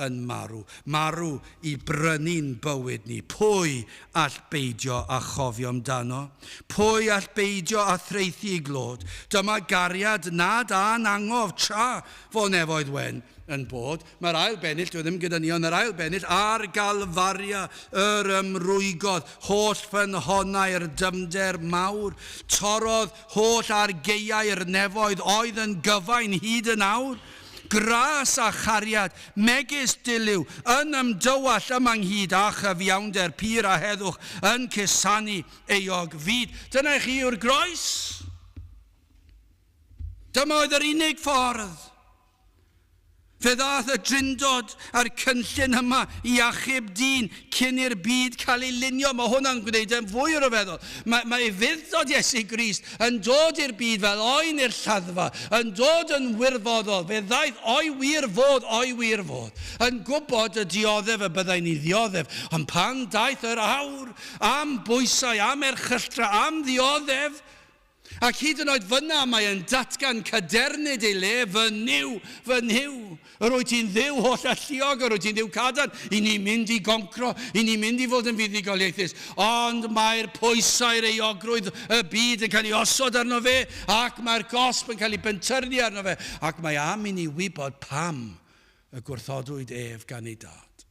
yn marw. Marw i brynu'n bywyd ni. Pwy all beidio â chofio amdano? Pwy all beidio â thraethu i glod? Dyma gariad nad â'n angof tra fo nefoedd wen yn bod. Mae'r ail bennill, dyw e ddim gyda ni, ond yr ail bennill, ar Galfaria yr ymrwygodd holl ffynhonnau'r dyfnder mawr. Torrodd Holl argaeau'r nefoedd oedd yn gyfain hyd yn awr, gras a chariad, megis dilyw, yn ymdywallt yma ynghyd â chyfiawnder pur a heddwch, yn cusanu euog fyd. Dyna i chi yw'r groes. Dyma oedd yr unig ffordd. Fe ddaeth y Drindod a'r cynllun yma i achub dyn cyn i'r byd cael ei lunio. Mae hwnna'n gwneud e'n fwy o ryfeddol. Mae, mae ufudd-dod Iesu Grist yn dod i'r byd fel oen i'r lladdfa, yn dod yn wirfoddol. Fe ddaeth o'i wir fodd, o'i wir fodd, yn gwybod y dioddef y byddai'n ei ddioddef. Ond pan daeth yr awr am bwysau, am erchylltra, am ddioddef, Ac hyd yn oed fyna mae e'n datgan cadernid ei le, Fy Nuw, fy Nuw, yr wyt ti'n Dduw holl alluog, yr wyt ti'n Dduw cadarn, i ni mynd i goncro, i ni mynd i fod yn fuddugoliaethus. Ond mae'r pwysau'r euogrwydd y byd yn cael ei osod arno fe, ac mae'r gosb yn cael ei bentyrnu arno fe, ac mae am i ni wybod pam y gwrthodwyd ef gan ei dad.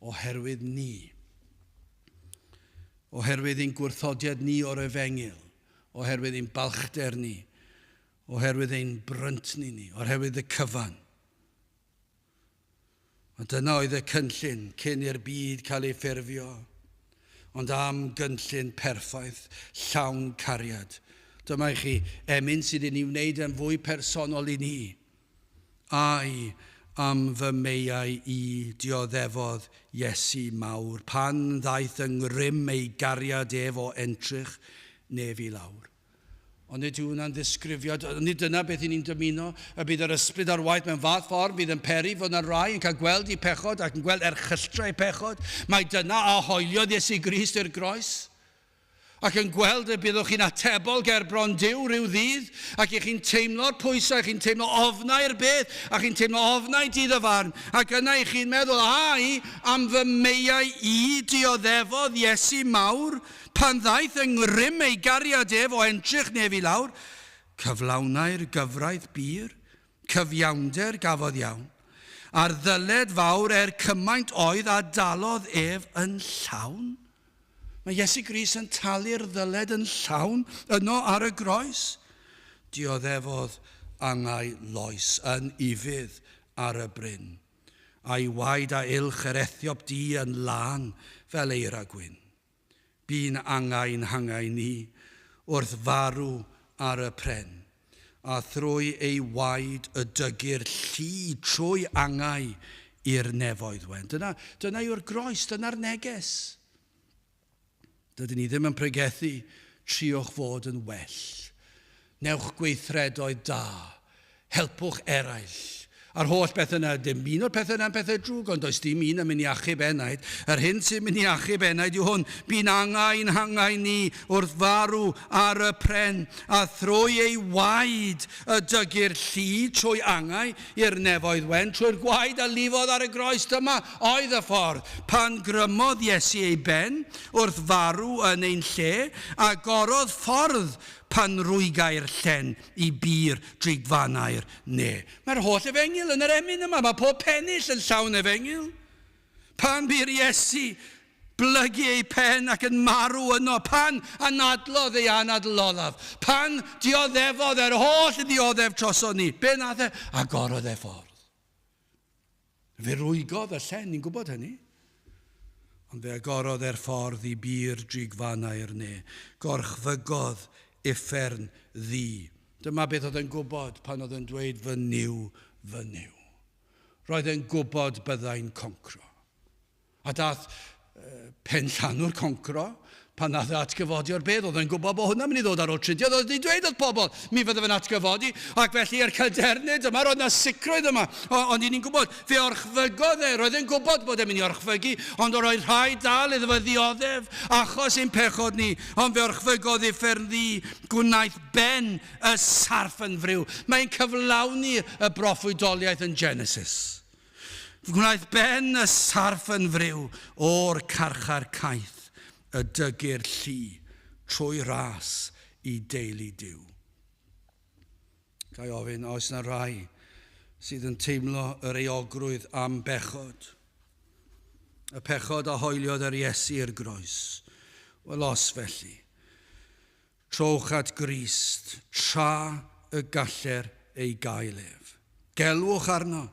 Oherwydd ni. Oherwydd ein gwrthodiad ni o'r efengyl, oherwydd ein balchder ni, oherwydd ein bryntni ni, oherwydd y cyfan. Ond dyna oedd y cynllun cyn i'r byd cael ei ffurfio, ond am gynllun perffaith, llawn cariad. Dyma i chi emyn sydd yn ei wneud yn fwy personol i ni. Ai, am fy meiau i, dioddefodd Iesu mawr, pan ddaeth yng ngrym ei gariad ef o entrych nef i lawr. Ond nid yw hwnna'n ddisgrifiad, nid dyna beth i ni'n dymuno, y bydd yr ysbryd ar waith mewn fath ffordd fydd yn peri fod yna rai yn cael gweld eu pechod ac yn gweld erchylltra eu pechod. Mae dyna a hoeliodd Iesu Grist i'r groes. Ac yn gweld y byddwch chi'n atebol ger bron Duw rhyw ddydd, ac i chi'n teimlo'r pwysau, chi'n teimlo ofnau'r beth, a chi'n teimlo ofnau dydd y farn, ac yna i chi'n meddwl, ai, am fy meiau i dioddefodd Iesu mawr, pan ddaeth yng ngrym ei gariad ef o entrych nef i lawr, cyflawnai'r gyfraith bur, cyfiawnder gafodd iawn, a'r ddyled fawr er cymaint oedd a dalodd ef yn llawn. Mae Iesu Grist yn talu'r ddyled yn llawn yno ar y groes. Dioddefodd angau loes yn ufudd ar y bryn, a'i waed a ylch yr Ethiop du yn lân fel eira gwyn. Bu'n angau'n hangau ni wrth farw ar y pren, a thrwy ei waed y dygir llu trwy angau i'r nefoedd wen. Dyna, dyna yw'r groes, dyna'r neges. Dydyn ni ddim yn pregethu triwch fod yn well. Newch gweithredoedd da. Helpwch eraill. A'r holl beth yna, dim un o'r pethau yna'n pethau drwg, ond does dim un yn mynd i achub enaid. Yr hyn sy'n mynd i achub enaid yw hwn. Bu'n angau'n hangau ni wrth farw ar y pren, a thrwy ei waed y dygir llu trwy angau i'r nefoedd wen, trwy'r gwaed a lifodd ar y groes. Dyma oedd y ffordd. Pan grymodd Iesu ei ben wrth farw yn ein lle, agorodd ffordd pan rwygai'r llen i bur drigfanau'r ne. Mae'r holl efengyl yn yr emyn yma. Mae pob pennill yn llawn efengyl. Pan bu'r Iesu blygu ei pen ac yn marw yno, pan anadlodd ei anadl olaf, pan dioddefodd e'r holl ddioddef troson ni, be nath e? Agorodd e ffordd. Fe rwygodd y llen, ni'n gwybod hynny. Ond fe agorodd e'r ffordd i bur drigfannau'r ne. Gorchfygodd uffern ddu. Dyma beth oedd e'n gwybod pan oedd e'n dweud fy Nuw, fy Nuw. Roedd e'n gwybod byddai'n concro. A dath penllanw'r concro, pan nath e atgyfodi o'r bedd, oedd e'n gwybod bod hwnna'n mynd i ddod ar ôl tridiau, oedd wedi dweud wrth pobl, mi fydde fe'n atgyfodi, ac felly yr cadernid yma, roedd yna sicrwydd yma, ond i ni'n gwybod, fe orchfygodd e, roedd e'n gwybod bod e'n mynd i orchfygu, ond roedd rhaid dal iddo fe ddioddef, achos ein pechod ni, ond fe orchfygodd uffern ddu, gwnaeth ben y sarff yn friw. Mae'n cyflawni y broffwydoliaeth yn Genesis. Gwnaeth ben y sarff yn friw o'r carchar caeth y dygir llu trwy ras i deulu Duw. Ga i ofyn, a oes yna rai sydd yn teimlo yr euogrwydd am bechod? Y pechod a hoeliodd yr Iesu i'r groes. Wel, os felly, Trowch at Grist tra y galler ei gael ef. Gelwch arno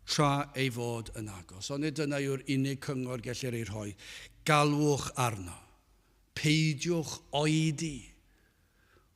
tra ei fod yn agos. Onid dyna yw'r unig cyngor gellir ei rhoi? Galwch arno. Peidiwch oedi.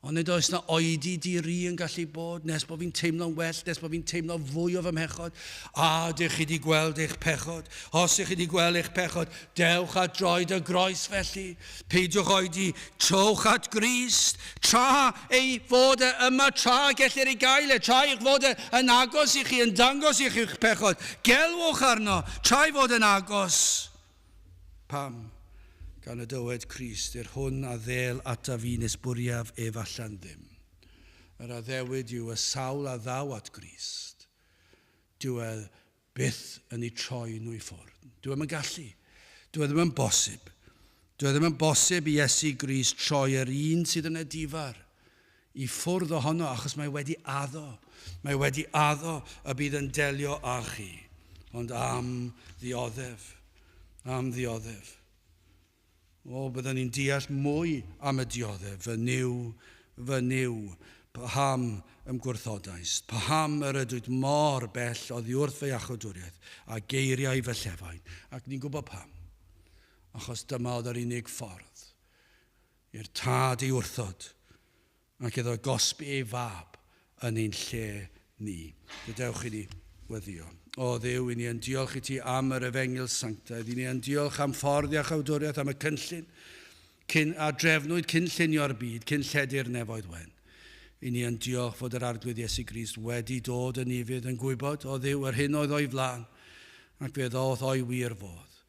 Onid oes na oedi di-ri yn gallu bod nes bod fi'n teimlo'n well, nes bod fi'n teimlo fwy o fy mhechod? A ydych chi wedi gweld eich pechod? Os ydych chi wedi gweld eich pechod, dewch at droed y groes felly. Peidiwch oedi, trowch at Grist, tra ei fod e yma, tra gellir ei gael e, tra ei fod e yn agos i chi, yn dangos i chi'ch pechod. Gelwch arno, tra ei fod yn agos. Pam? Gan y dywed Crist, i'r hwn a ddêl ataf fi nes bwriaf ef allan ddim. Yr addewid yw y sawl a ddaw at Grist. Dyw e byth yn eu troi nhw i ffwrdd. Dyw e ddim yn gallu. Dyw e ddim yn bosib. Dyw e ddim yn bosib i Iesu Grist troi yr un sydd yn edifar i ffwrdd ohono achos mae wedi addo. Mae wedi addo y bydd yn delio â chi. Ond am ddioddef. Am ddioddef. O, byddwn ni'n deall mwy am y dioddef, fy Nuw, fy Nuw, paham y'm gwrthodaist, paham yr ydwyt mor bell oddi wrth fy iachawdwriaeth a geiriau fy llefain. Ac ni'n gwybod pam. Achos dyma oedd yr unig ffordd i'r tad ei wrthod ac iddo gosbi ei fab yn ein lle ni. Gadewch i ni weddïo. O Dduw, i ni yn diolch i ti am yr efengyl sanctaidd. I ni yn diolch am ffordd iachawdwriaeth, am y cynllun cyn, a drefnwyd cyn llunio'r byd, cyn lledu'r nefoedd wen. I ni yn diolch fod yr Arglwydd Iesu Grist wedi dod yn ufudd yn gwybod o Dduw yr hyn oedd o'i flaen, ac fe ddoth o'i wir fodd.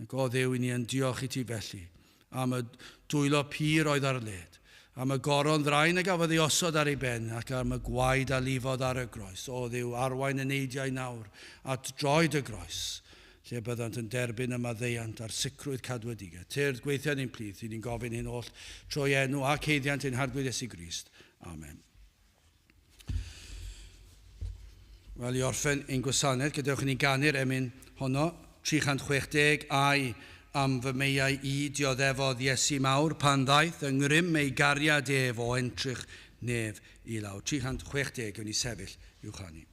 Ac o Dduw, i ni yn diolch i ti felly am y dwylo pur oedd ar led, am y goron ddraen a gafodd ei osod ar ei ben, ac am y gwaed a lifodd ar y groes. O Dduw, arwain y neidiau nawr at droed y groes, lle byddant yn derbyn y maddeuant a'r sicrwydd cadwedigaeth. Tyrd, gweithio yn ein plith, i ni'n gofyn hyn oll trwy enw ac haeddiant ein Harglwydd Iesu Grist. Amen. Wel, i orffen ein gwasanaeth, gadewch i ni ganu'r emyn honno, 360 ai am fy meiau i dioddefodd Iesu mawr pan ddaeth yng ngrym ei gariad ef o entrych nef i lawr. 360, gewn ni sefyll i'w chanu.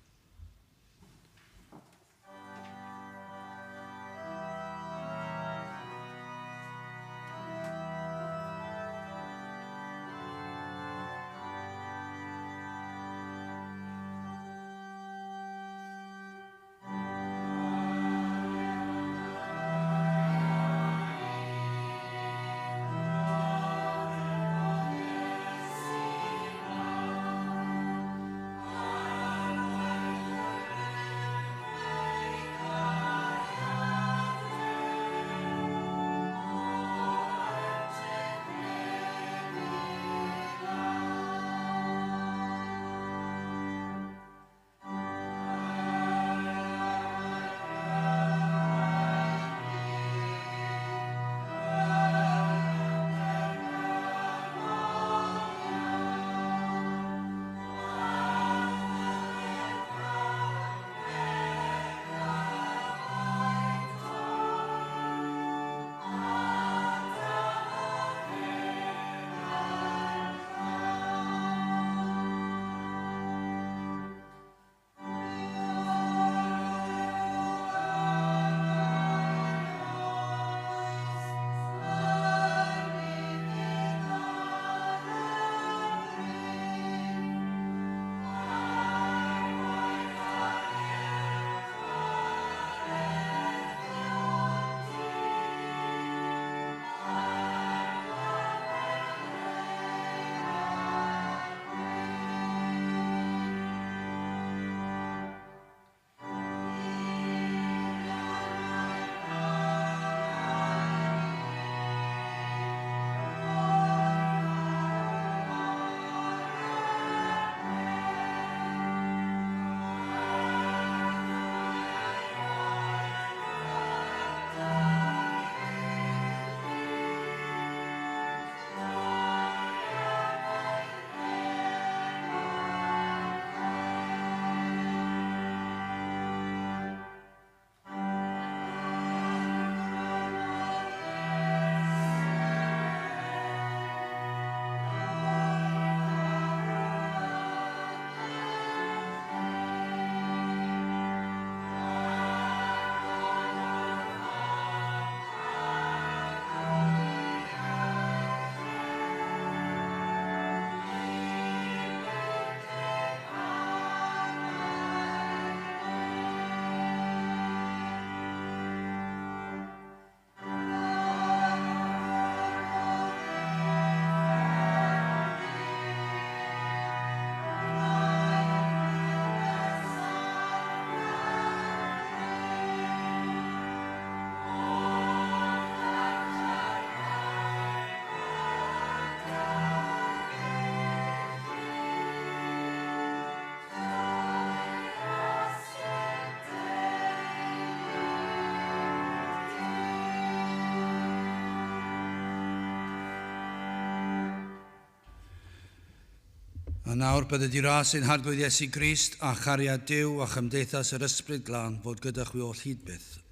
A nawr bydde di ras ein Harglwydd Iesu Grist a chariad Duw a chymdeithas yr Ysbryd Glân fod gyda chwi oll hyd byth.